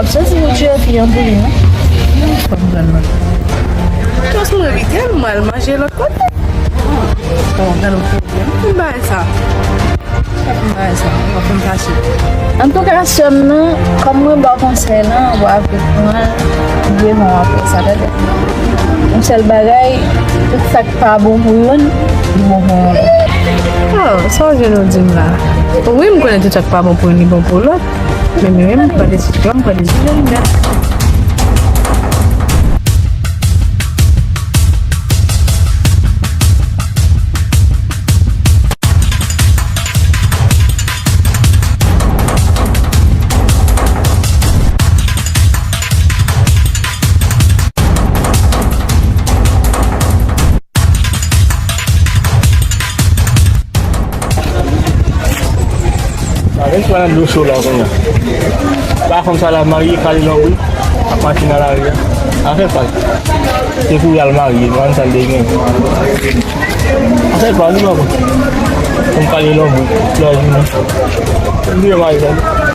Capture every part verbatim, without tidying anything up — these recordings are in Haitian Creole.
Ap soti pou tire fi an pou li, non? Fò m pran nan. Pòs mwen vide, m al manje lòt kote. Bon, gade yon pwoblèm. Ki bagay sa? Ki bagay sa? Ou ap fè m fache. Antouka, sè m nan, kòm mwen ba w konsèy lan, w ap pran, bliye non apre sa, tande. Yon sèl bagay, tout sa k pa bon pou youn, li bon pou yon lòt. Oh, sa w jwenn ou di m la? Wi, m konnen tout sa k pa bon pou youn, li bon pou lòt. Men mwen menm, m pran desizyon, m pran desizyon m nèt. Avèk sa nan dlo cho la kounye a. Pa konn sa la marye, kale lonbrit, ap mache nan lari a. Afè pa l. Se pou y al marye, nou konn sa l te gen. Afè pa l, li pa bon. Konn kale lonbrit, lòt jounen. Li marye sa.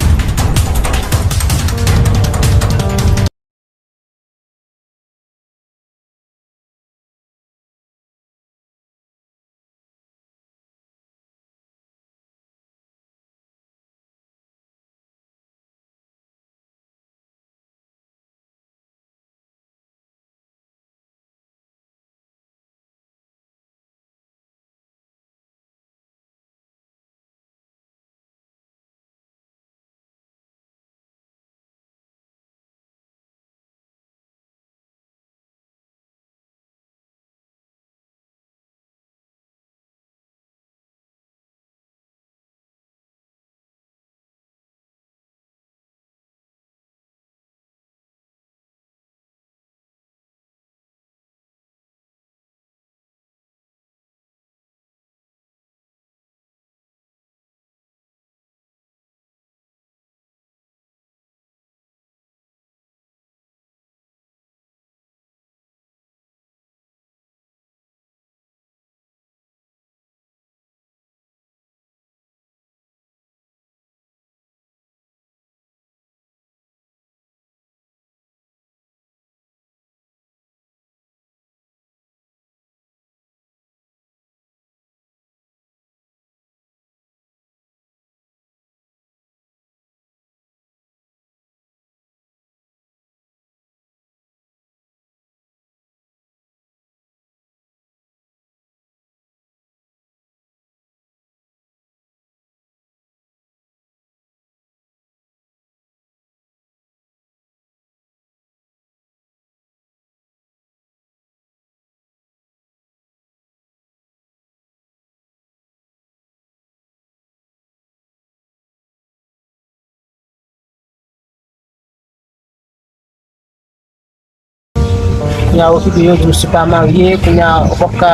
Kounye a okipe yo di w si w pa marye, kounye a ou p ap ka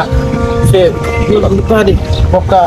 fè, tande, ou p ap ka.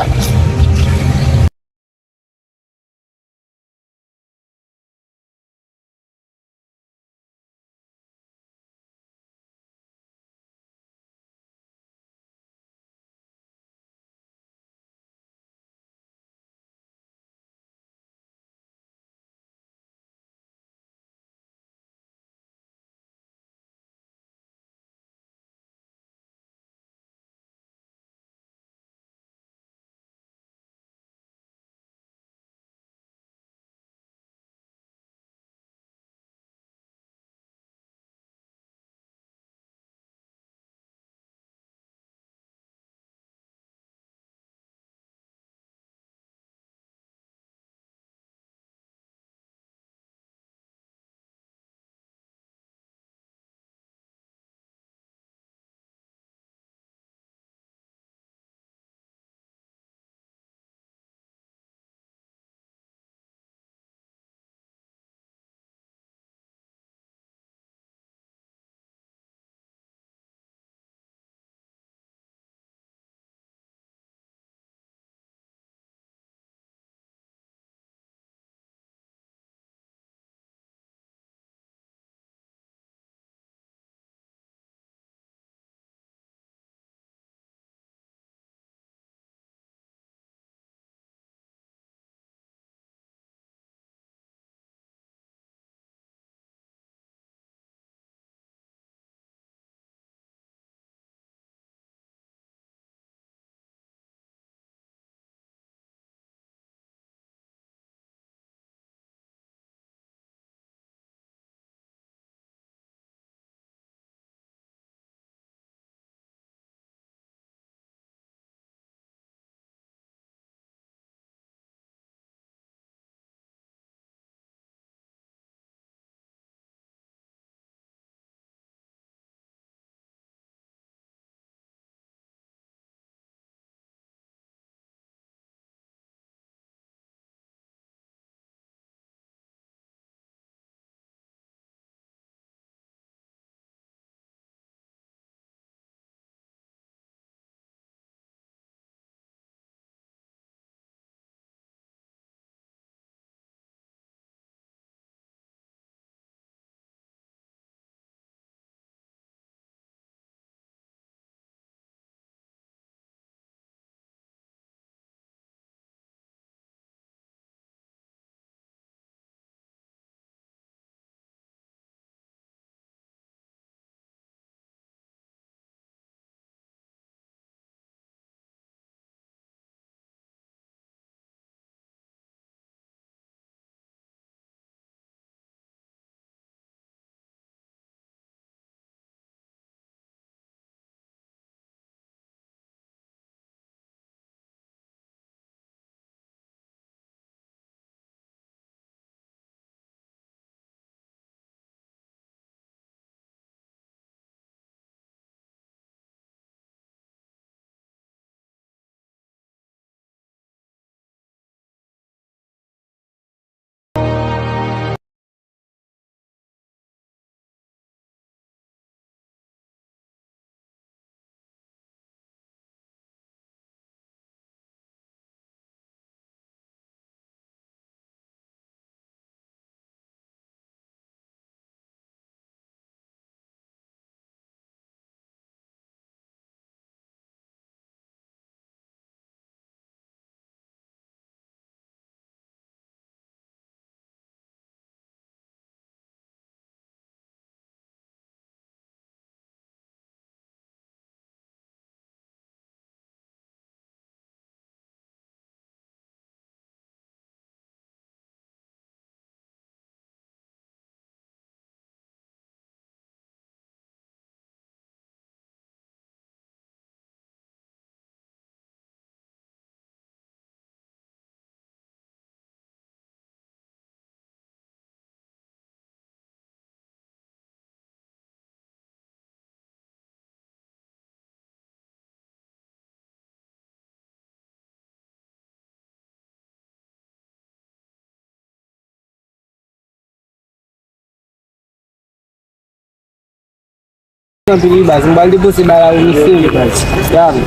Anpil wi baz, m pral depoze bagay ou mesye wi baz. Ya wi.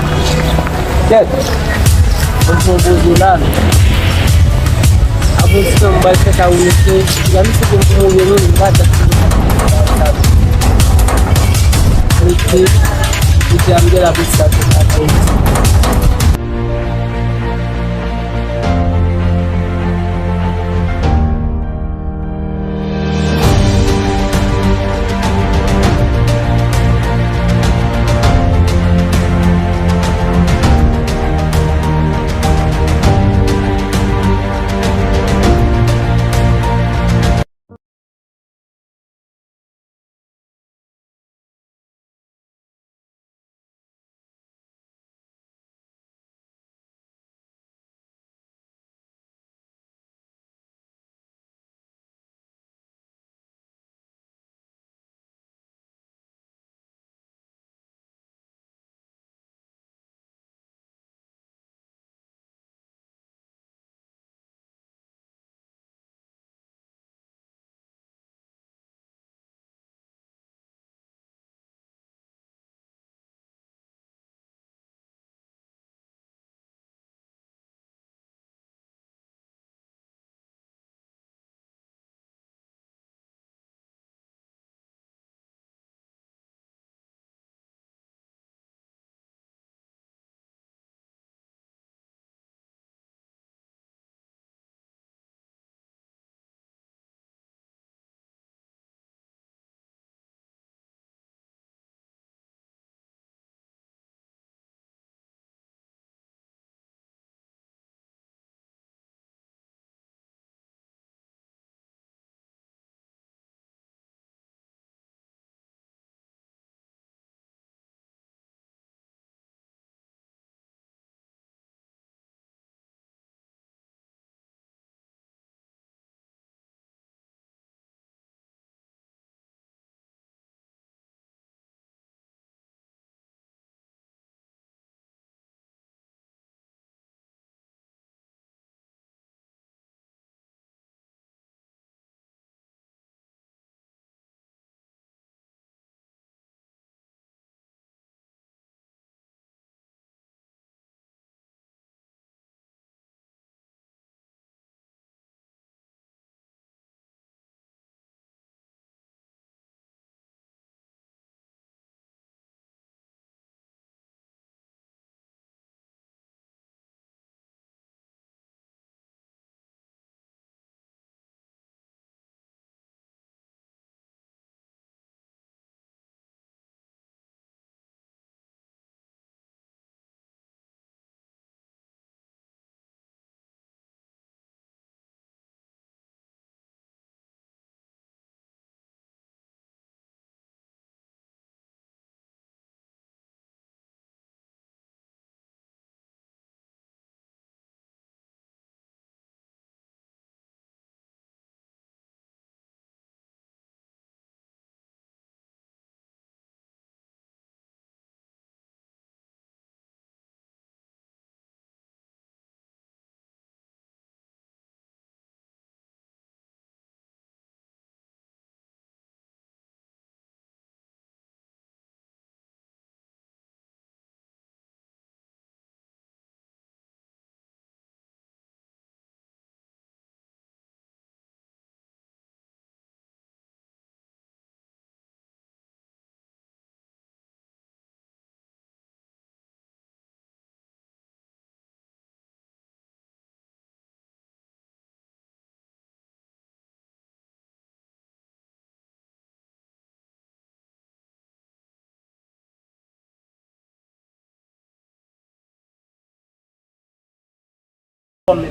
Kèt. Mwen fè yon poze la. Apre ti tan m pral fè sa ou mesye. Ya misye pou m pou mouri menm, m pa tande. Mesye, mesye a m gen la pou sa.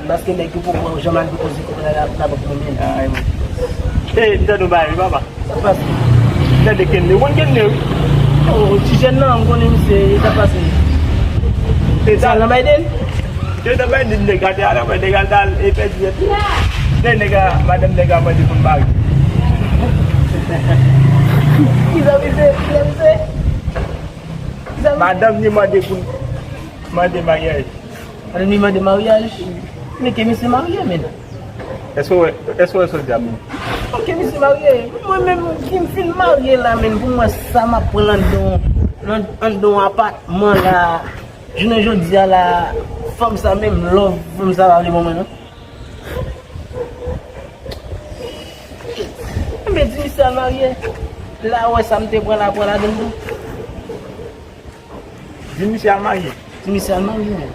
Paske nèg yo poko janm al depoze kòb la nan labank mwen menm. Ay, mwen. Ey, m tande w bay wi, papa. Sa k pase? Tande Kenley, ou konn Kenley wi. Oh, ti jèn nan, m konnen misye, sa k pase? E sa nan Biden? Yo nan Biden, nèg a te al anmè, nèg a al e pèdi yèt. Lè nèg a, madanm nèg a mande pou l mari. Kisa misye, kisa misye? Kisa misye? Madanm li mande pou l mande maryaj. Madanm li mande maryaj. Men ke misye marye, men. Èske w wè, èske w wè sòlda m? Ok, misye marye. Mwen menm ki m fin marye la, menm pou mwen sa m ap pran anndan, anndan yon apatman la. Jounen jodi a la, fanm sa menm love, fanm sa pa vle ban mwen non. Enben, di misye al marye. La, wè sa m te pran la, pran ladann tou. Di misye al marye. Di misye al marye, men.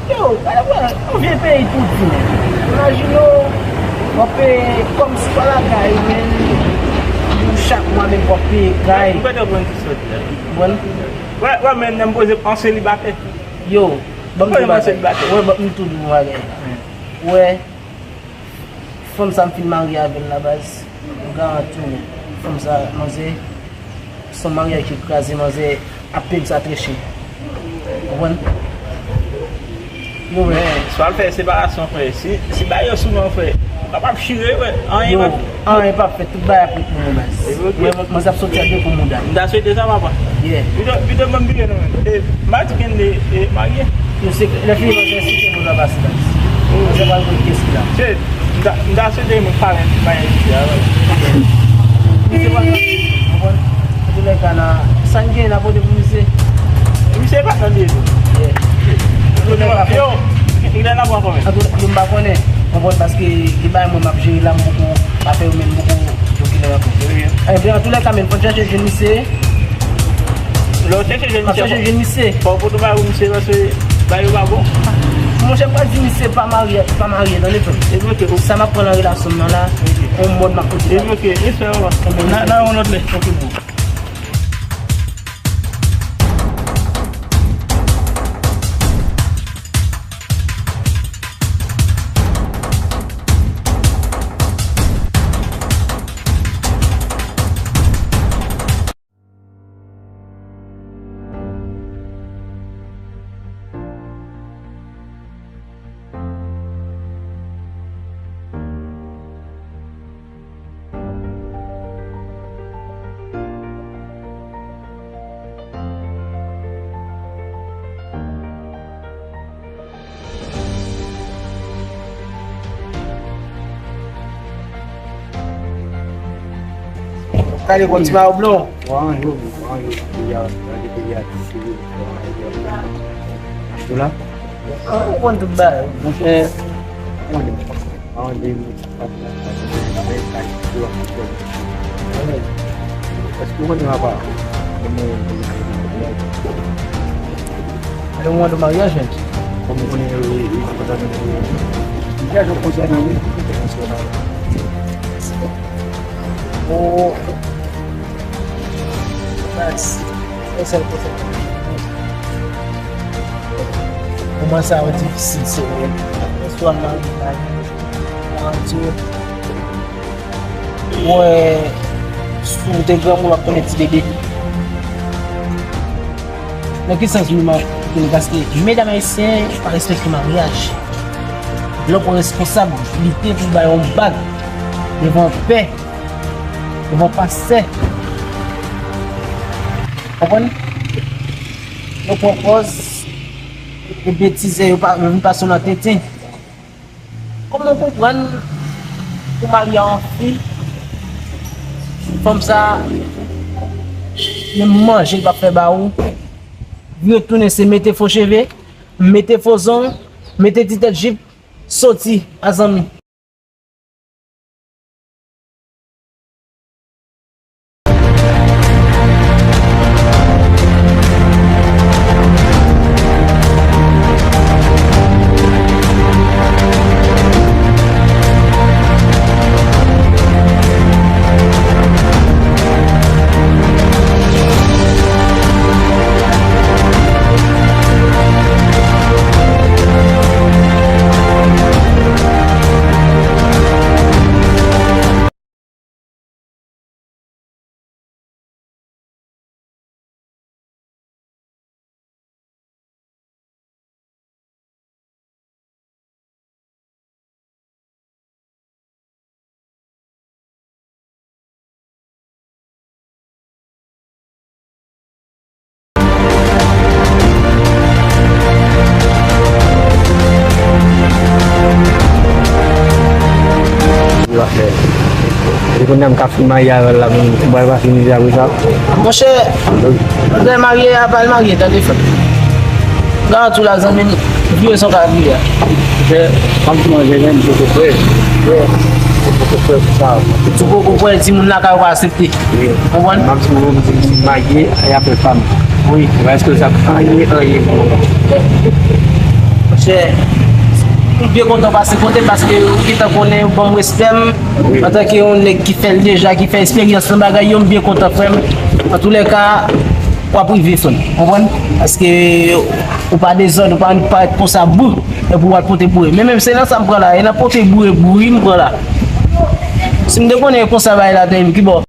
Yo, gade wè, yon vye peyi tou di, men. Imajine w, w ap peye kòmsi pa lakay, men. Pou chak mwa, men w ap peye kay. Ou pa te konn ki sòti la. Konprann? Wè, wè, men, nan m poze an selibatè. Yo, ban m di w yon bagay. Wè, ban m tou di w yon bagay. Wè, fanm sa m fin marye avè l la, baz. M garanti w, fanm sa, manzè, se yon maryaj ki kraze, manzè ap peye sa trè chè. Ou konprann? Yo, men, si w al fè separasyon, frè, si, si bagay yo sou men w, frè, ou kapab chire, frè. Anyen p ap fèt. Anyen p ap fèt, tout bagay ap ret pou mwen, baz. Mwen, mwen, mwen ap soti ak de kou mouda. M ta swete sa, papa. Yeah. Pito, pito ban m vire non, men. E, m pa di gen de, e, marye. Yo, se, lè fini, mwen se site mwen la pase, baz. Mwen se pa yon kèsi la. Se, m ta, m ta swete mwen pa gen bagay isi a, wè. Misye pa konprann. Antoulèka, sa n gen, n a pote pou misye. Misye pa tande tou. Yeah. Yo, kilè n ap pran kòb? Antoulèka, yo, m pa konnen. Konprann, paske li bay mwen, m ap jere la, m poko pa fè yo, men m poko di yo kilè n ap pran. Ebyen, antoulèka, men fò n chèche jwenn misye. Lè w chèche jwenn misye, fò w pote bagay pou misye, paske bagay yo pa bon. Monchè, m pral di misye pa marye, pa marye, tande frè m. Ebyen, ok. Sa m ap pran nan relasyon m nan la, yon mòd m ap pote. Ebyen, ok. Respè, papa. Nan, nan yon lòt lè. Ok, bro. Gade bon ti mayo blan. Wa anjou, wa anjou, peyi a, gade peyi a, ti seri, wa anjou. Ou la? Ou konn tout bagay. Monchè, mande, mande, mande. Èske ou konn apa? Alè, ou mande maryaj, men. Kòm ou konnen, wi, wi, wi, wi. Maryaj ou konn sa nan wi. Oh. Nice. Sa, sa, sa. Moman sa yo difisil, se vre. Swa nan, nan, nan, Wè, si w te granmoun, w ap konnen ti bebe. Nan ki sans nou ma-, konnen, paske medam ayisyen pa respekte maryaj. Lè w pran responsablite pou bay yon bag devan pè, devan pastè. Konprann? Yo pran pòz e betizè, yo pa, yo vin pase w nan tenten. Kòman w konprann ou marye a yon fi, fanm sa, menm manje l p ap fè ba ou, vire tounen se mete fo cheve, mete fo zong, mete ti tèt jip, soti a zanmi. Kounya m ka fin marye avè l la, m pral pa fini apre sa. Monchè, lè marye a, pa l marye, tande frè m. Garanti w la, zanmi m, vire son ka vire a. Monchè, m ap di w, jèn, m poko prè. M poko prè pou sa. Ou poko prè, timoun lakay ou pa aksepte. Wi. Konprann? M ap di w, m marye, e apre pa m. Wi. Èske sa pa anyen, anyen pou ou? Monchè, m byen kontan pase kote paske ou gentan konnen ou ban m respè m. Wi. Antanke yon nèg ki fè l deja, ki fè eksperyans nan bagay yo, m byen kontan, frè m. Antoulèka, w ap rive, frè m. Konprann? Paske ou pa dezòd, ou pa parèt konsa, bou, epi w al pote boure. Men menm se nan sa m pran la, e nan pote boure, boure m pran la. Si m te konnen e konsa bagay la te ye, ki bò?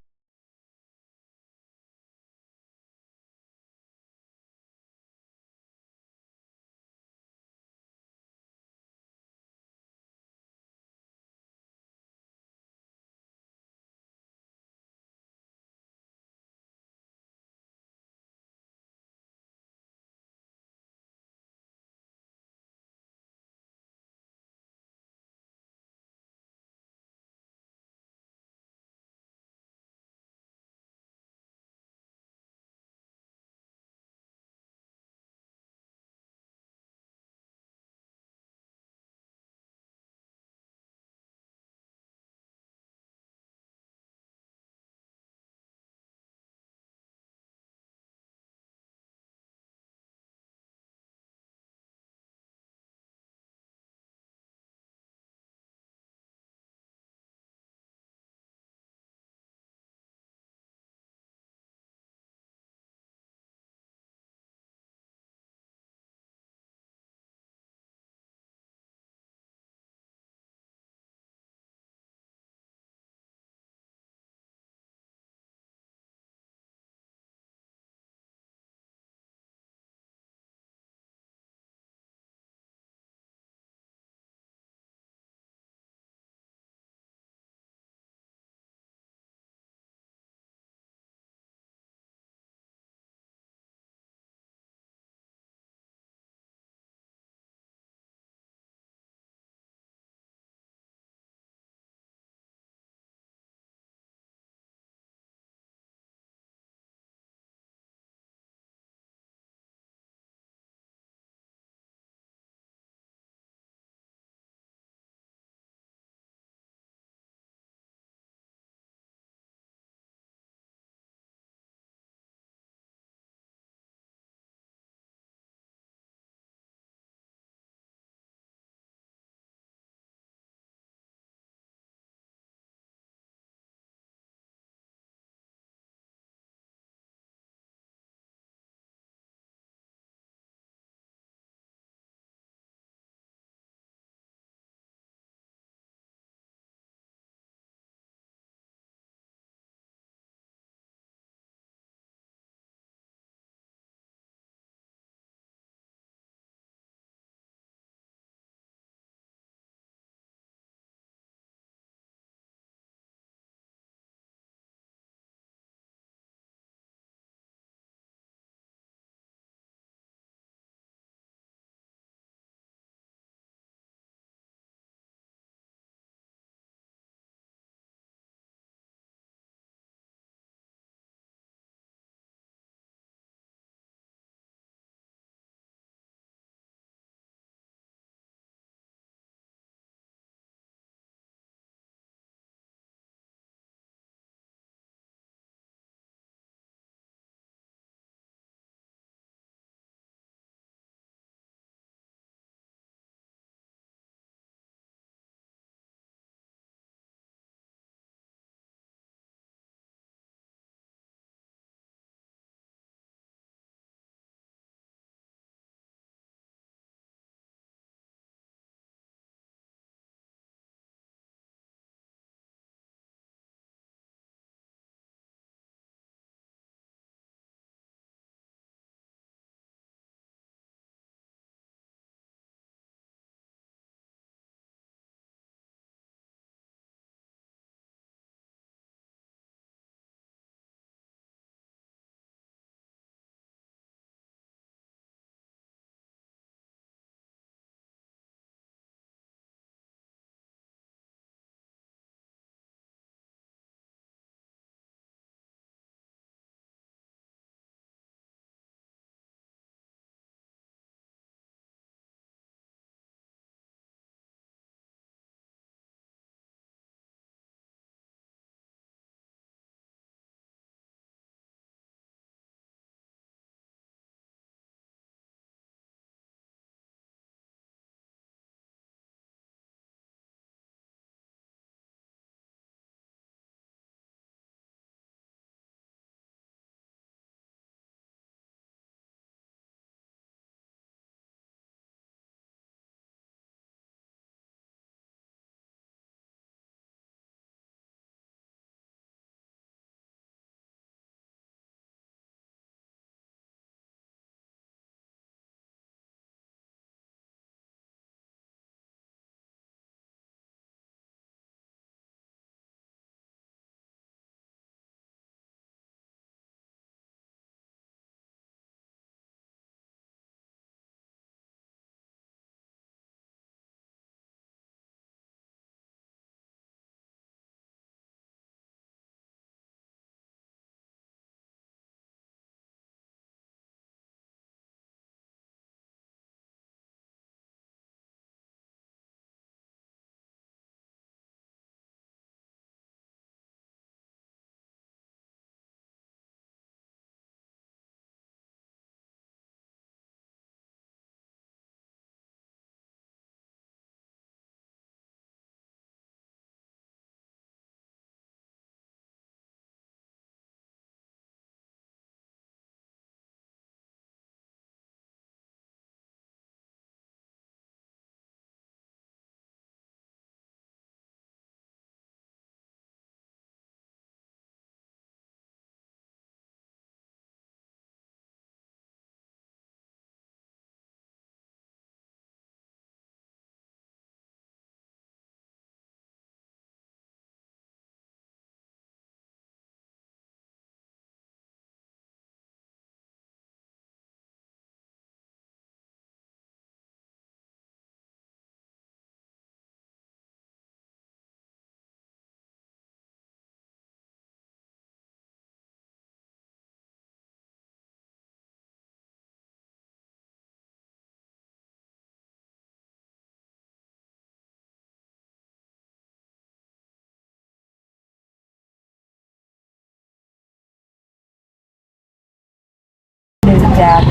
mizè avè l.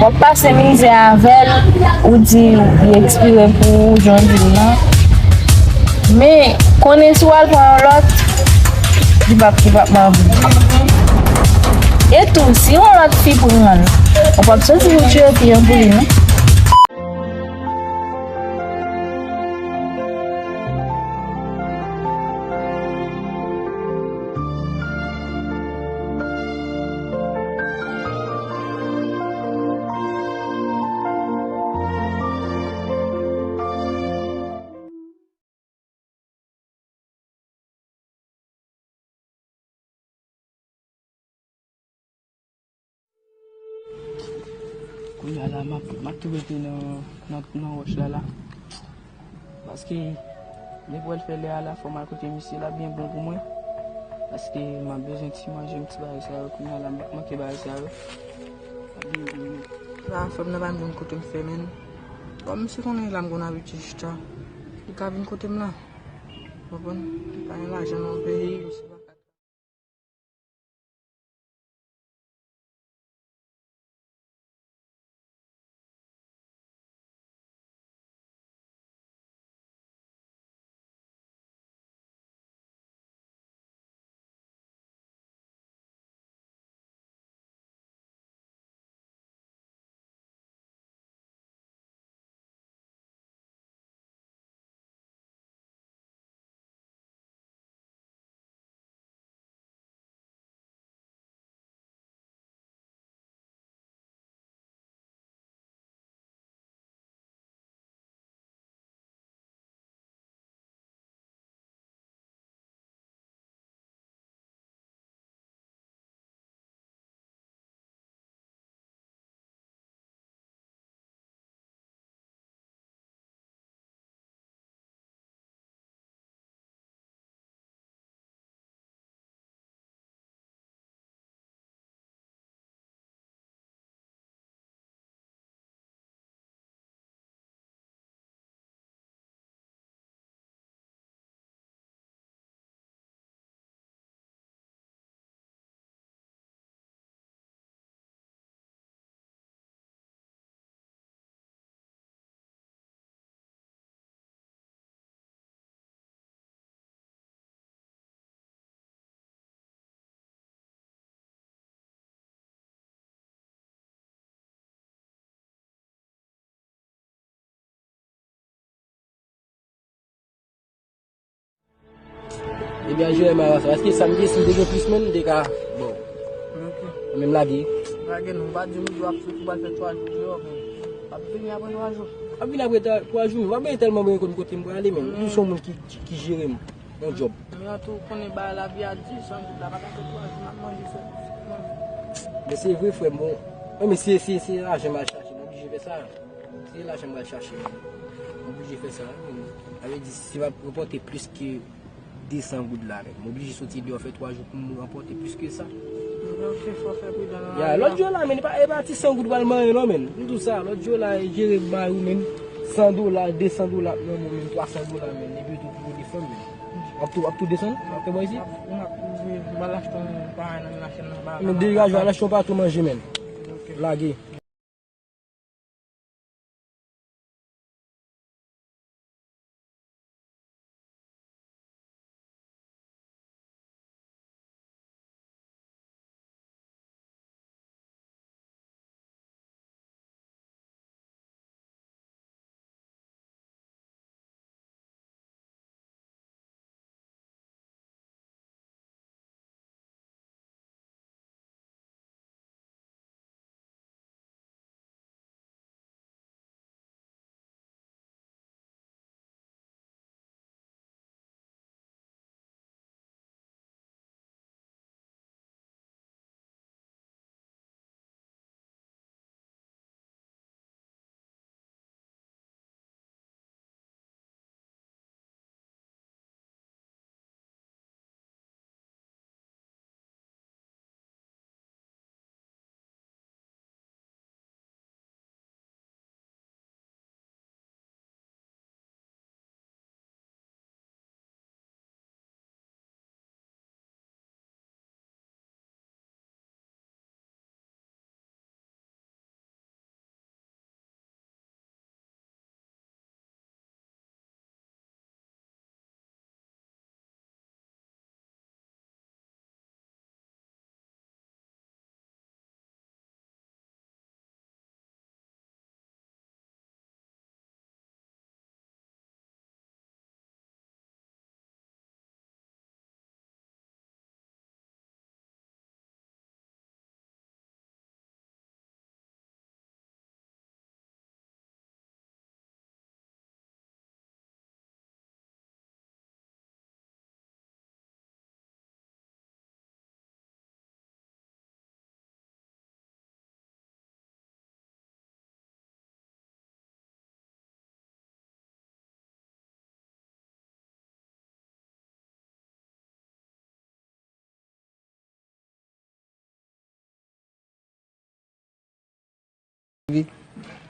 W ap pase mizè avè l, ou di li ekspire pou ou, jan w di l lan. Men, konnen si w al pran yon lòt, li p ap, li p ap manvi. E tou, si yon lòt fi pran l, ou p ap soti pou tire fi an pou li, non. Kounye a la, m ap, m ap tou rete nan, nan, nan wòch la, la. Paske, depi w al fè lè a la, fò m al kote misye, l ap byen bon pou mwen. Paske, m ap bezwen ti manje, m ti bagay sa yo. Kounye a la, m ap manke bagay sa yo. L ap byen bon pou mwen. La, frè m nan pa menm kote m fè, menn. Kòm misye konnen la m konn abitye chita, li ka vin kote m la. Konprann? Li pa gen lajan nan peyi, misye pa ka. Ebyen, jere m a sa. Èske sa m gen, si m te gen plis moun, m te ka, bon. Ok. Mwen menm lage. Lage non, pa di m w ap soti, w ap fè twa jou deyò, men w ap vini apre twa jou. W ap vini apre twa, twa jou, men w ap vini tèlman mwen konn kote m prale, men. Mm. Ou se yon moun ki, ki, ki jere m, yon djòb. Men an tou, konnen bagay lavi a di, san dout la, pa ka fè twa jou, m ap manje sèl. Men se vre, frè m, bon. Wi, men se, se, se lajan m al chache, m oblije fè sa. Se lajan m pral chache. M oblije fè sa. Sa vle di, si m ap ranpòte plis ke de san goud la, men m oblije soti deyò fè twa jou pou m ranpòte plis ke sa. Donk, se fò fè pridan nan lavi a. Ya, lòt jou la, men, e pa, e pa ti san goud pral manyen, non, men. M di w sa, lòt jou la, e jere bay ou, men. San dola, de san dola, nan men, men, twa san dola, men. Epi tou pou desann, men. W ap tou, w ap tou desann? W ap fè bò isi? M ap, m ap, m al achte yon bagay nan machin nan, ba. Men degaje w al achte yon patou manje, men. Ok. Lage.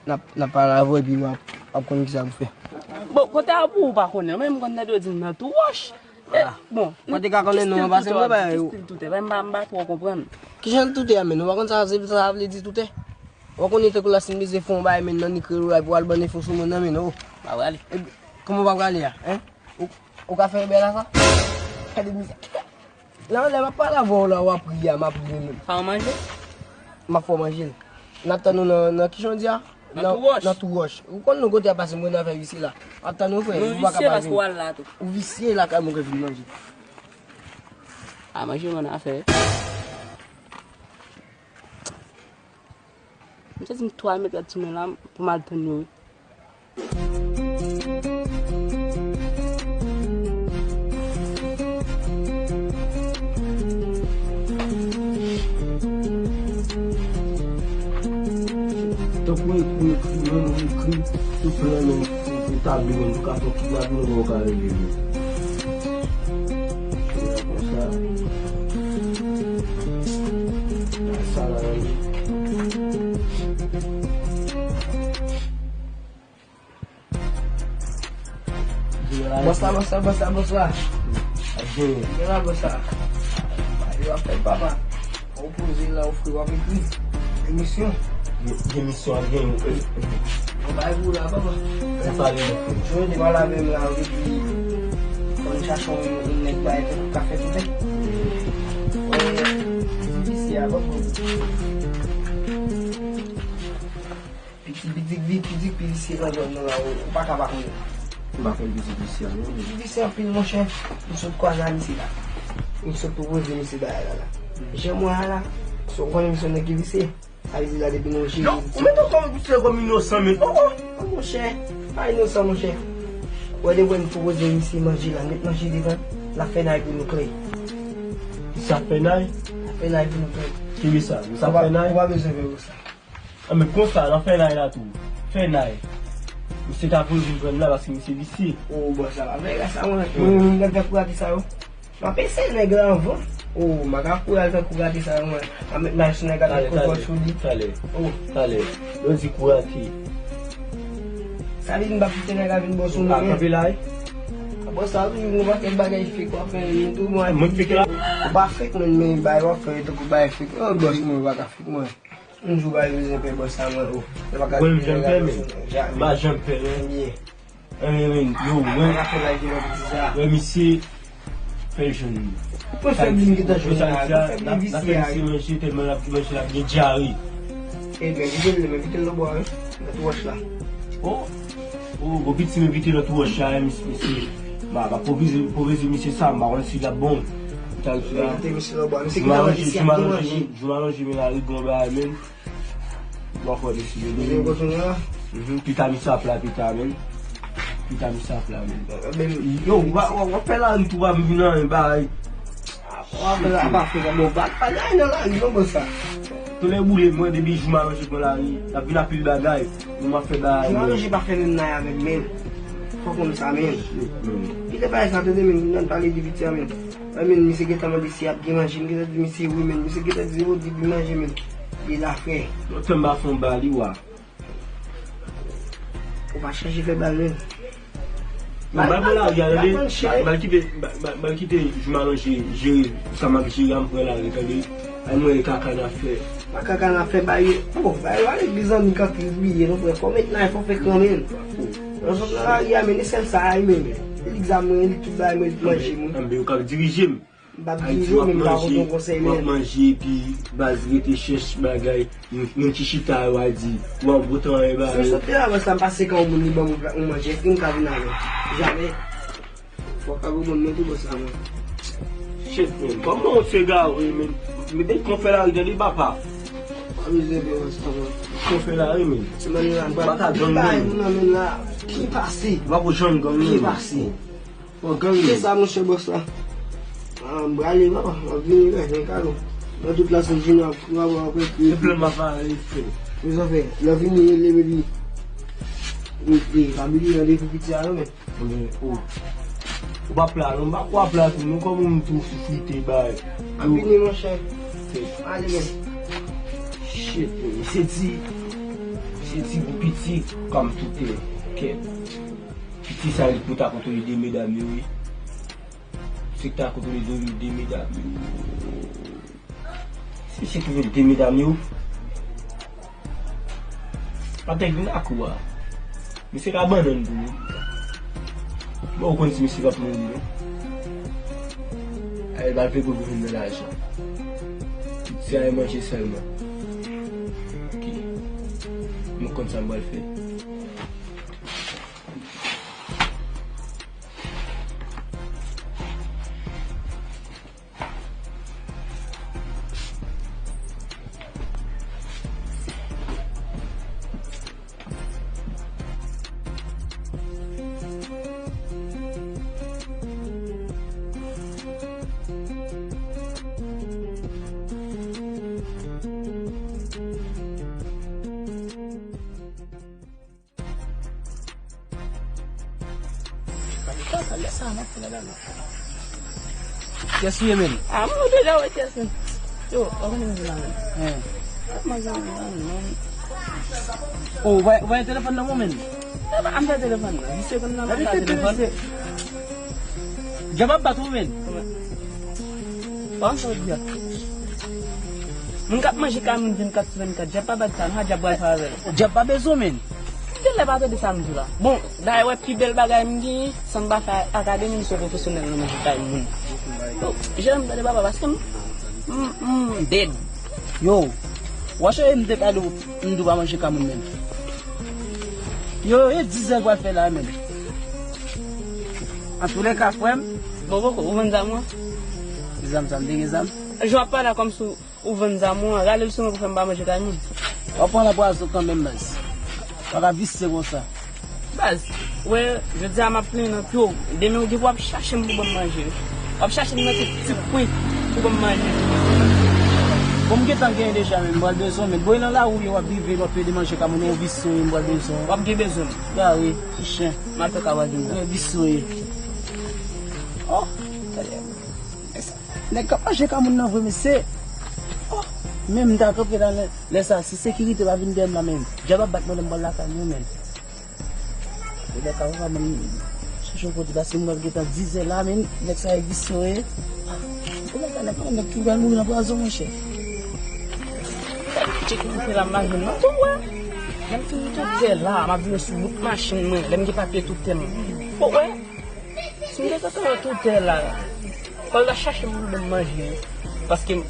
N ap, n ap pale avè w epi w ap, w ap konn kisa pou fè. Bon, kote a pou ou pa konnen, men m konn tande yo di m nan Tou Wòch. E, bon, mwen te ka konnen non an, pase mwen ba yo. Ki stil Tou Wòch? Mwen pa, mwen pa twò konprann. Kijan Tou Wòch a, men? Ou pa konn sa, sa vle di Tou Wòch? Ou konnen tankou la si m bezwen fè yon bagay, men nan ni kreyòl la, pou al ban enfo sou moun nan, men non. Pa prale. Kòman w pa prale a, en? Ou, ou ka fè bèl a sa? Gade mizè. Nan lè m ap pale avè w la, w ap ri a, m ap ri menm. Sa w manje? M ap fè w manje l. N ap tann ou nan, nan kijan w di a? Nan Tou Wòch. Nan Tou Wòch. Ou konn nou kote a pase mwen nan fè visye la. M ap tann ou frè. Nou visye paske w al la tou. Ou visye lakay mwen ke vin manje. A manje mwen afè. M santi m twa mèt rad sou men la pou m al tann yo wi. Tankou ekri, ekri, menm ekri, sou plan menm, pou, pou tabli menm, pou ka fè kidnapin, ou ka rele li. Konsa. Sa la, Bòs la, bòs la, bòs la, bòs la. Ap genyen. Gen la, bòs la. Yo ap fè papa. Ou poze la, ou fre, w ap ekri. Emisyon. Gen, gen misyon ap genyen. Mwen bay pou la, papa. Mwen pale. Jodi, pale avè m la, ou te di, fò n chache yon, yon nèg bay tèt ou ka fè tout. Wè, visye a, papa. Piti, piti, piti, piti visye nan zòn nan la, ou, ou pa ka pa konnen. M pa konn piti visye a, non. Piti visye anpil, monchè. M sot kwaze a misye la. M sot pwopoze misye bagay la, la. Jan m wè a la, si w konnen misye nèg ki visye, sa vle di la depi nou jere. Non, ou mete w kòm visye kòm inosan, men. Oh, oh. Oh, monchè, pa inosan, monchè. Wè, depi m pwopoze misye manje la, met manje devan, l ap fè nay pou nou klè. Misye ap fè nay? L ap fè nay pou nou klè. Ki misye sa? Misye ap fè nay? Ou pa bezwen fè konsa. A, men konsa, nan fè nay la tou. Fè nay. Misye ta pou vin pran m la paske misye visye. O, bòs la, pa fè rès a mwen. Mwen menm, m t ap fè kou rate sa yo. M ap eseye nèg la anvan. O, m pa ka kouri al fè kou rate sa yo, mwen. M ap met may sou nèg la, met kontwòl sou li. Talè, talè. O. Talè. Yo di kou rate. Sa vle di m p ap kite nèg la vin bò sou mwen. A, kanpe la, wi. Bòs la, wi, nou pa fè bagay fake, w ap fè nou tou, mwen. Mwen fake la. Ou pa fake, mwen, men bagay w ap fè, tankou bagay fake. O, bòs, mwen, ou pa ka fake, mwen. M di w pa bezwen pè bòs sa mwen o. Mwen menm janm pè men. M pa janm pè men. Byen. Anyen men, yo, mwen. Pa ka fè laj devan piti sa. Wè misye fè jwenn. Pou fè byen ki ta jwenn la, pou fè byen visye a. Misye manje tèlman l ap manje l ap gen dyare. Ebyen, kite l, men kite l nan bwa, wi. Nan tou wòch la. O, o, bon piti men kite nan tou wòch la, misye. Ba, ba, pwovize, pwovize misye sa, m pa konn si l ap bon. Misye ta misye la. Kite misye nan bwa. Misye ki ta manje si ap gen manje. Jou malanje men lari gon bagay men. Bon, fò deside li. Li gen kote la? Mhm, pita misye ap la, pita men. Pita misye ap la men. Yo, w ap fè lari tou, w ap vin nan yon bagay. W ap fè la, pa fè sa, bon, pa, pa gen anyen nan lari, non, bon, sa. Tonnè boule, mwen, depi jou malanje pran lari, l ap vin anpil bagay. Mwen, m ap fè bagay. Jou malanje pa fè menm nan avè m, men. Fò konn sa, men. Kite bagay sa, tande, men, nan pale de piti a, men. Wi, men misye gentan mande si ap gen manje, m gentan di misye wi, men misye gentan di yo di li manje, men li la frè. Lontan m pa fè yon ba li wa. Ou pa chèche fè ba l, men. Non, ba l pran lari a, tande. Ba l kite, ba l kite jou malanje jere sa m ap jere a, m pran lari, tande. Ay mwen, e kaka n ap fè. Pa kaka n ap fè, ba yo. O, ba yo ale legliz an, nou ka pibliye, nou frè. Fò met nan, fò fè kanmenm. Nan zòt nan lari a, men, e sèl sa a, men. E lik zam mwen, e lik tout bagay mwen, e lik manje mwen. Anben, yo k ap dirije m. M p ap dirije w, men m ka pote yon konsèy, men. W ap manje, epi baz rete chèch bagay. Yon, yon ti chita, yo a di, w ap bote anyen bagay. Sou sote avan sa, m pase kan yon moun li ban m yon manje, èske m ka vin avè l? Jamè. Fò w ka konprann mwen tou bò sa, mwen. Shit, men. Kòman w se gare, men? Men, men, kon fè lari, tande, papa. Pa bezwen pè bò sa, mwen. Kon fè lari, men. Se mwen la, m pa ka gang, men. Moun nan, men la, pi pase. W ap janm gang, men. Pi pase. Bon, gang. Se sa, monchè bòs la. Ah, m prale, papa. M ap vini, men, men kado. Nan tout la sèn jounen, ap, ap, ap, ap, ap, e plan m ap pale, frè. Mezanfè, lè vini, rele m epi. Rete, pa bliye randevou piti a, non, men. Men, o. Ou pa pla, non, m pa kwè w ap pla tou, non, kòman m tou soufrite, bay. M ap vini, monchè. Ale, men. Shit, men, se di. Ti gou piti, kòm tout tè. Kèt. Piti sa li pou ta kontwole de medam yo, wi. Se ki ta kontwole de, de medam yo. Si se ki vin de medam yo. Patèk vin ak ou a. Misye ka bannann pou ou. Bon, ou konn si misye p ap mouri, non. Ay, l pral peye pou vin nan lajan. Se ay manje sèlman. Ok. Mwen konn sa m pral fè. Kiyès ou ye, menn? Ah, mwen deja wè kiyès, menn. Yo, ou konnen m di la, menn. Hein. Ap manje anba la, menn. Oh, ou voye, ou voye telefòn nan mwen, menn. An fè telefòn nan. Misye konn nan manje telefòn. Djab ap bat ou, menn. Bon, sa w di a. Moun k ap manje kay moun vennkat sou vennkat, djab pa bat sa, non, djab pral fè avè l. Djab pa bezwen, menn. Genlè pa tande sa m di la. Bon, dayè, wè, pi bèl bagay m genyen, san m pa fè akademi, m se pwofesyonèl nan manje kay moun. Donk, jere m tande papa, paske m, m, m dead. Yo, w a chanje m te pale w, m di w pa manje kay moun menm. Yo, e dizè w pral fè la menm. Antoulèka, frè m. Bon, poko, ou vann zam ou an? Zam, zam, te gen zam. Jan w ap pale a kòmsi ou vann zam ou an, rale l sou mwen pou fè m pa manje kay moun. W ap pran nan pwazon kanmenm, baz. Pa ka visye konsa. Baz, wè, jodi a m ap plenyen nan pye w. Demen w gen pou w ap chache m pou ban m manje. W ap chache m nan tout ti kwen pou ban m manje. Bon, m gentan genyen deja, men m pral bezwen, men. Bon, e nan lari w ye, w ap rive, w ap pede manje kay moun, yon visye w ye, m pral bezwen. W ap gen bezwen m. Ba wi, ti chen. M ap fè kay w a vin la. Yon visye w ye. Oh, talè. Nèg k ap manje kay moun nan vre, mesye. Oh, men m ta kanpe la, lè, lè sa, si sekirite pa vin dèyè m la, men djab ap bat mwen lè m pral lakay mwen, men. Rebèka, papa, men, chèche yon kote, paske m wè l gentan dizè la, men, nèg sa e visye w ye. Rebèka, nèg, nèg ki pral mouri nan pwazon, monchè. Tchèk mwen fè la, m pa jwenn nan tou, wè. Lè m fin tout tè la, m ap vin sou bout machin mwen, lè m gen papye tout tè m. Bon, wè. Si m te konn sa nan tout tè la, fò l ta chache moun pou ban m manje. Paske m,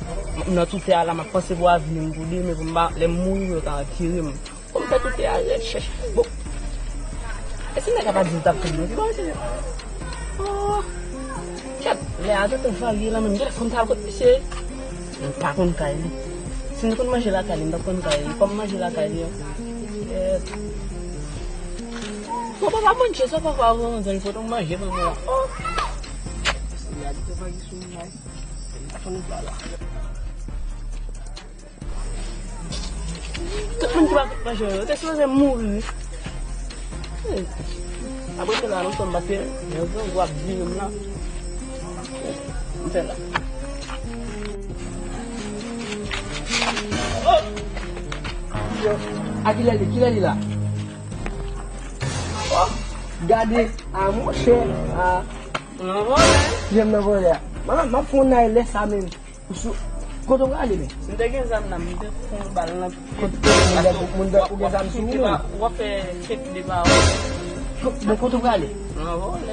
m nan tout tè a la, m ap panse pou avni m, pou demen, pou m pa, lè m mouri, yo ta antere m. Pou m fè tout tè a rèd chèch. Bon. E si nèg la pa di l t ap tann mwen, ki bagay se sa? Oh. Kèt, lè a gentan varye la menm, genlè fò m ta al kot misye. M pa konn kay li. Si m te konn manje lakay li, m t ap konn kay li. Kòm manje lakay li an. Kèt. Bon, papa, bon, Dye, sa papa, bon, zòn foto manje pou mwen. Oh! Tout moun ki pa manje yo, te sipoze mouri. Apre se la, nou fè m pase, yon grangou ap vire m la. M fè la. Oh! Yo, a kilè li, kilè li la? Oh, gade, a monchè, a. Nan vòlè. Jan m nan vòlè a. Mwen, m ap fè yon nay lè sa menm. Ou sou, kote w prale, men? Si m te gen zam nan, m te fè yon bal nan pye. Kote, moun dèk, moun dèk, ou gen zam sou ou, men? W ap fè fèt de pawòl. Bon, kote w prale? Nan vòlè.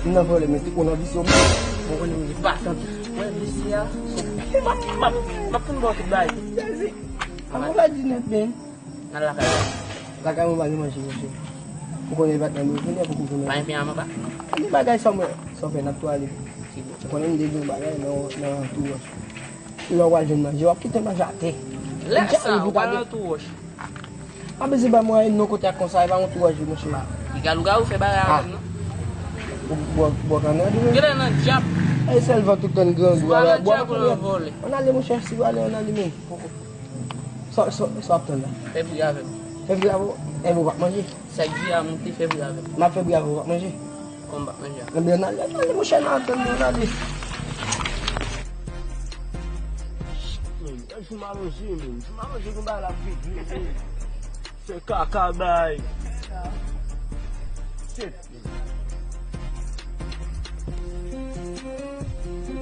M nan vòlè, men ou nan visye w, men. Bon, konnen m pa tann. Mwen visye a. M ap, m ap, m ap fin ba w tout bagay. Jezi. An, ou pa di nèt, men. Nan lakay la. Lakay mwen pa gen manje, monchè. Ou konnen li pa t nan bezwen, li poko vin. Pa gen pen a manba? Gen bagay sa mwen, sa w fè, n ap tou ale. Ou konnen m te gen yon bagay nan, nan tou wòch. Lè w al jwenn manje, w ap kite manje atè. Lè sa, ou pral nan tou wòch. Pa bezwen ba mwen non kote ak konsa, e pa yon tou wòch, monchè. Piga lougawou fè bagay avè m, non? Ou bò, bò kanè, di. Genlè nan djab. E sèl van tout tan grangou. Swa nan djab ou nan vòlè. Ann ale, monchè, si w ale, ann ale, men. Sa, sa, sa w ap tann la? Fè bri avè m. Fè bri avè w? Enben, w p ap manje? Sa k di a moute, fè bri avè m. M ap fè bri avè w, w p ap manje? Kòman m p ap manje a? Enben, ann ale, ann ale, monchè, n a tann, ann ale. Men, jou m alonje, men. Jou m alonje, konba la ap regle, men. Se kaka bay. Shit.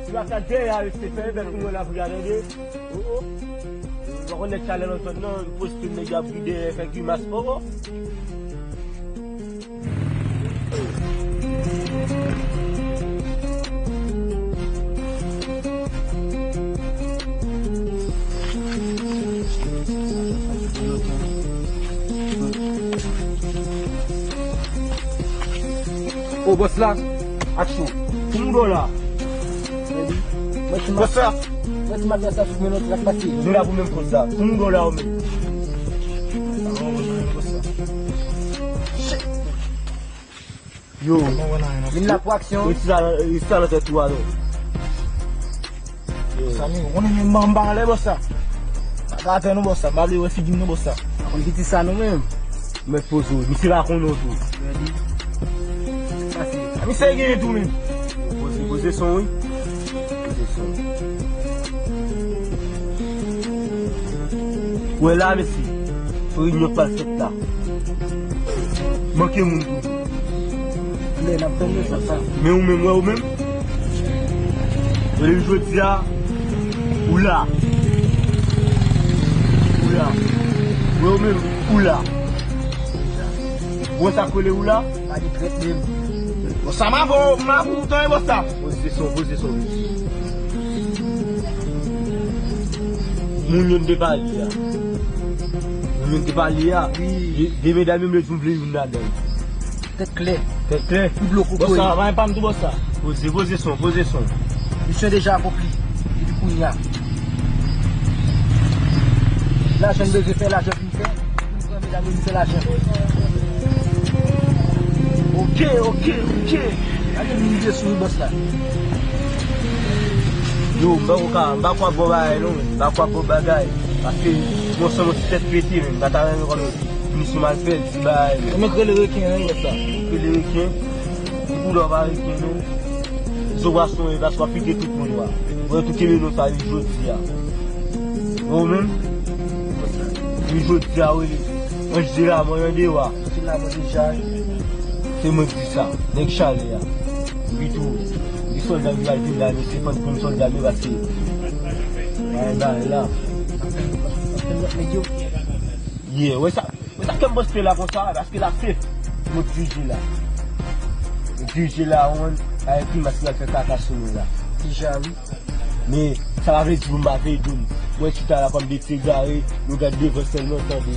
Ti baka dèyè a, se fè bèl pou mwen la pou gade de. Oh, oh. Ou pa konn nèg talè nan zòn nan, poste nèg ap ri dèyè, fè grimas. Oh, oh. O bòs la, aksyon. Pou moun do la. Bòs la. Mwen ti maten sa sou mwen lòt la k pase. Nou la pou menm koz la. Pou moun do la ou menm. Yo, vin la pou aksyon. Yo, ti sa, ti sa nan tèt ou a, non. Yo. Sa, men, ou konnen men m pa anlè bòs la. Pa ka atè non bòs la, m pa vle wè figi m non bòs la. Pa konn ki ti sa non menm. Mèt poze w, misye pa konnen w tou. Ready? Pase. A, misye genyen tou menm. Poze, poze son, wi. Poze son. Wè la, mesye. Fò reyinyon k pral fèt la. Manke moun tou. Anben, n ap tann yo sa, sa. Men ou menm, wè ou menm. Depi jodi a, ou la. Ou la. Wè ou menm, ou la. Wè sa k rele ou la? Pa gen trèt menm. Bon, sa m avè w, m avè w toutan, e bòs la. Poze son, poze son. Moun yo n te pale a. Moun yo n te pale a. Wi. De, de medam yo m vle di m vle youn ladan yo. Tèt klè. Tèt klè. Pi blo kokoye. Bòs la, pa, pa m tou bòs la. Poze, poze son, poze son. Misyon deja akonpli. Depi kounye a. Lajan n bezwen fè, lajan vin fè. Vin pran medam yo, vin fè lajan. Ok, ok, ok. Gade moun vye sou bòs la. Yo, m pa ko ka, m pa kwè bon bagay non, m pa kwè bon bagay. Paske, bon, se yon ti tèt pete, men m pa ta renmen kòm Fini sou mal fè, ti bagay. Ou mèt rele reken, wi, bòs la. Rele reken. Ou koulè pa reken, non. Zo bwason, e, paske w ap pike tout moun, wa. Mwen, tou kenbe non sa, li jodi a. Ou menm? Li jodi a, wi. Anj de la mò, yon de wa. Anj de la mò deja. Se mwen ki di sa. Nèg chalè a. Wi, tou. Li sòlda, li al vin la, li se fann pou m sòlda, men paske. Ay, bay la. Yeah, wè sa. Mwen sa fè m poste la konsa, paske la se mwen dirije la. Mwen dirije la, ou konprann, avèk grimas ki al fè kaka sou mwen la. Deja, wi. Men, sa pa vle di pou m pa veye dou m. Mwen chita la kòm de ti egare, nou gad devan sèlman, tande.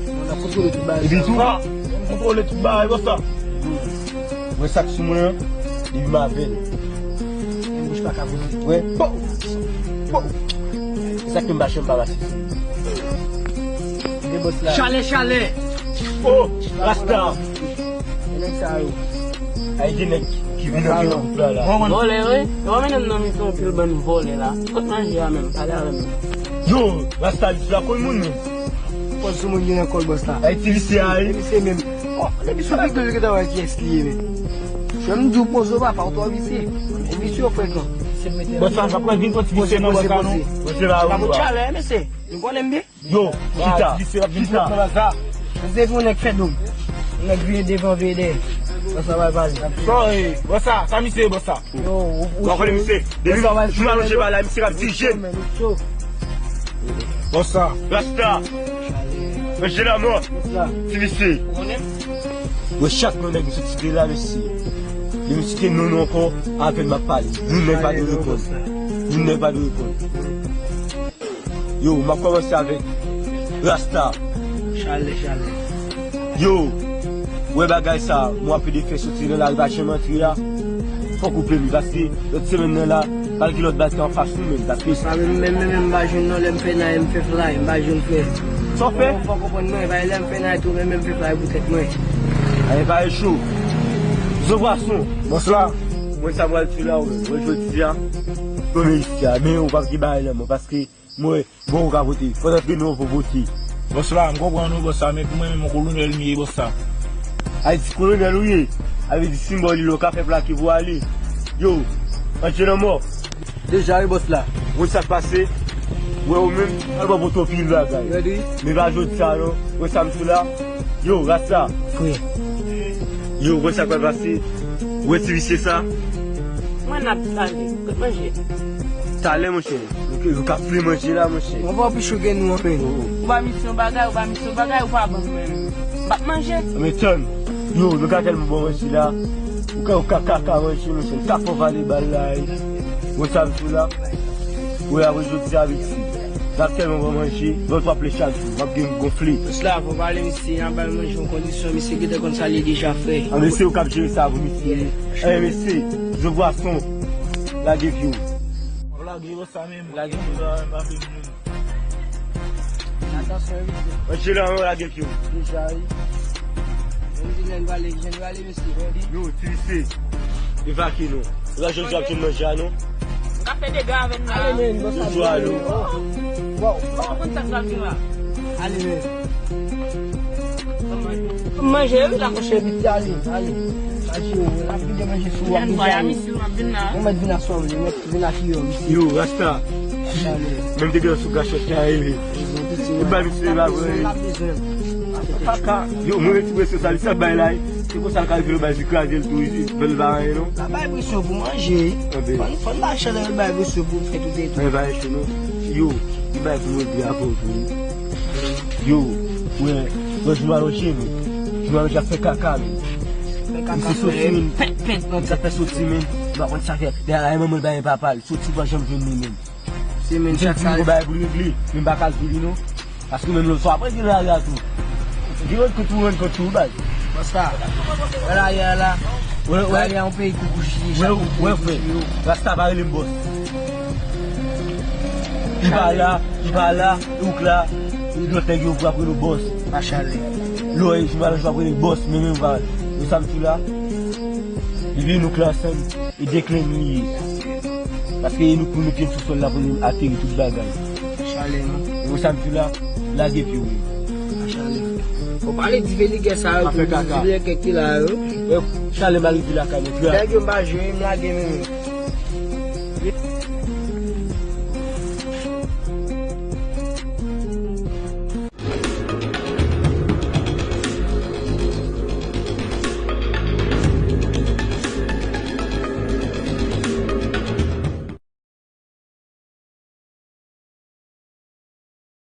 Nou ap kontwole tout bagay. Epi tou, m kontwole tout bagay konsa. Wè sa k sou mwen an, depi m avè l. Yon bouch pa ka boule. Wè, pow! Pow! Se sa k fè m pa janm pa pase. Gen bòs la. Chalè, chalè! Oh, Rasta! E nèg sa yo. Ay, gen nèg ki vin antre nan gwoup la, la. Vòlè, wi. Yo pa mennen m nan mitan yon pil bann vòlè la. Kot manje a menm? Pale avè m. Yo, Rasta, li la konn moun menm. Pòz sou moun gen nan kò l, bòs la. Ay, ti visye a, wi. Visye menm. Oh, depi sou figi l, li gentan wè kiyès li ye, men. Frè m di w poze w papa, ou twò visye. Ou visye, ou frekan. Bòs la, sa pral vin pran ti visye nan bòs la, non? Poze, poze. Bòs la, wi. Chalè, mesye. Nou konnen m byen. Yo, chita, chita. Mesye, pou nèg fè dòm. Nèg veye devan, veye dèyè. Bòs la, pral pale. Sorry, bòs la, sa misye, bòs la. Yo, ou, ou konnen misye. Depi jou alonje pa la, misye k ap dirije. Bòs la. Rasta. Manje lanmò. Ti visye. Yo, chak non nèg m sot site la, mesye. Depi m site non nou ankò, apèn m ap pale. Youn nèg pa dwe reponn. Youn nèg pa dwe reponn. Yo, m ap kòmanse avèk Rasta. Chalè, chalè. Yo, wè bagay sa, mwen ap pede fè soti nan lari pa janm antre a. Fòk ou peye li, paske lòt semèn nan la, pral gen lòt bagay ki anfas nou menm, paske. Sa menm, menm, menm, menm, m pa jwenn non, lè m fè naj, m fè flay, m pa jwenn frè. Sa w fè? Ou pa konprann mwen, pa lè m fè naj tou, menm, menm, m fè flay pou tèt mwen. Ay, pa e cho. Zo pwason. Bòs la. Mwen sa m pral di la, ou menm. Mwen jodi a, mwen isi a, men ou p ap gen bagay nan mwen, paske mwen, bon, ou ka vote. Fò antre non, ou vote. Bòs la, m konprann ou, bòs la, men pou mwen menm, yon kolonèl m ye, bòs la. Ay di kolonèl ou ye, a vle di sinbòl li la, ou ka fè plake pou ale. Yo, antre nan mò. Deja, wi, bòs la. Ou konn sa k pase? Wè ou menm, al ba poto pil bagay. Men pa jodi sa non. Wè sa m sou la. Yo, rasta. Frè. Yo, wè sa k pral pase. Wè ti visye sa. Mwen n ap pale. Kote manje? Talè, monchè. Yo ka fle manje la, monchè. Mwen pa anpeche w gen nou anfen. Ou ba misye yon bagay, ou ba misye yon bagay, ou pa ban mwen. M ap manje. Men tann. Yo, nou ka tèlman bon manje la. Ou ka, ou ka, ka, ka manje, monchè. Ka fò vale bal la. Wè sa m sou la. Wè, apre jodi a, Messi. N ap tèlman bon manje, lòt w ap le chak jou. W ap gen gonfle. Sla, fò pale, mesye, n ap ba l manje yon kondisyon, mesye gentan konn sa li deja fè. A, mesye, ou k ap jere sa pou misye. Ey, mesye, zo pwason. Lage pye w. Lage yo sa menm. Lage yo sa menm, pa fè moun. Atansyon, wi. Manje la, lage pye w. Deja, wi. Menm di lè n prale, jan n prale, mesye. Yo, ti visye. Evake nou. Ou la jodi ap jwenn manje a non. M ka fè dega avè n la. Ale, men, bon, sa. Yo, alo. Wow. Ou pa konn sa k pral gen la. Ale, men. Manje, wi, la, monchè, vit, ale, ale. Manje, wi, la, vide manje sou, ap vide ale. Ou mèt vin aswè, wi, mèt vin ak yo, wi. Yo, rasta. Menm te gen sou gachèt la, e. Ou ba misye la, vre. Kaka. Yo, mwen retire se sa, li sa bay la, e. Se konsa l ka rive l bay, li kraze l tou, li fè l pa anyen, non. La bay presyon pou manje. Fò n, fò n ba chalè, l bay presyon pou fè tout etan. Mwen pa enche, non. Yo, li bay pou mwen di avè w tou, wi. Yo, wè, wè, jou alonje, men. Jou alonje ap fè kaka, men. Fè kaka, misye soti, men. Pèt, pèt, pèt. Misye ap fè soti, men. Ou pa konn sa fè. Dèyè la, e manman l bay papa l. Soti, pa janm jwenn li, men. Se men chak sa. Misye di li gon bagay pou l regle, men m pa ka di li, non. Paske menm lòt fwa, apre gen lari a tou. Gen lòt kote pou rann kont tou, baz. Basta. Wè lari a la. Wè, wè. Lari a yon peyi koukouchi. Wè, wè, frè. Rasta pa rele m bòs. Li pa la, li pa la, e ou k la, e lòt nèg yo pou ap rele w bòs. Pa chale. Lò e jou malanj w ap rele l bòs, men menm pa. Ou sa m sou la. Epi nou k la ansanm. E deklen nou ye. Paske e nou pou nou pye sou sòl la pou nou ateri tout bagay. Chalè, non. E pou sa m di la, lage pye w. Chalè. Fò pale di veligè sa yo, pou di veligè ki la yo. Chalè m arive lakay nou. Nèg yo m pa jwe, m lage men.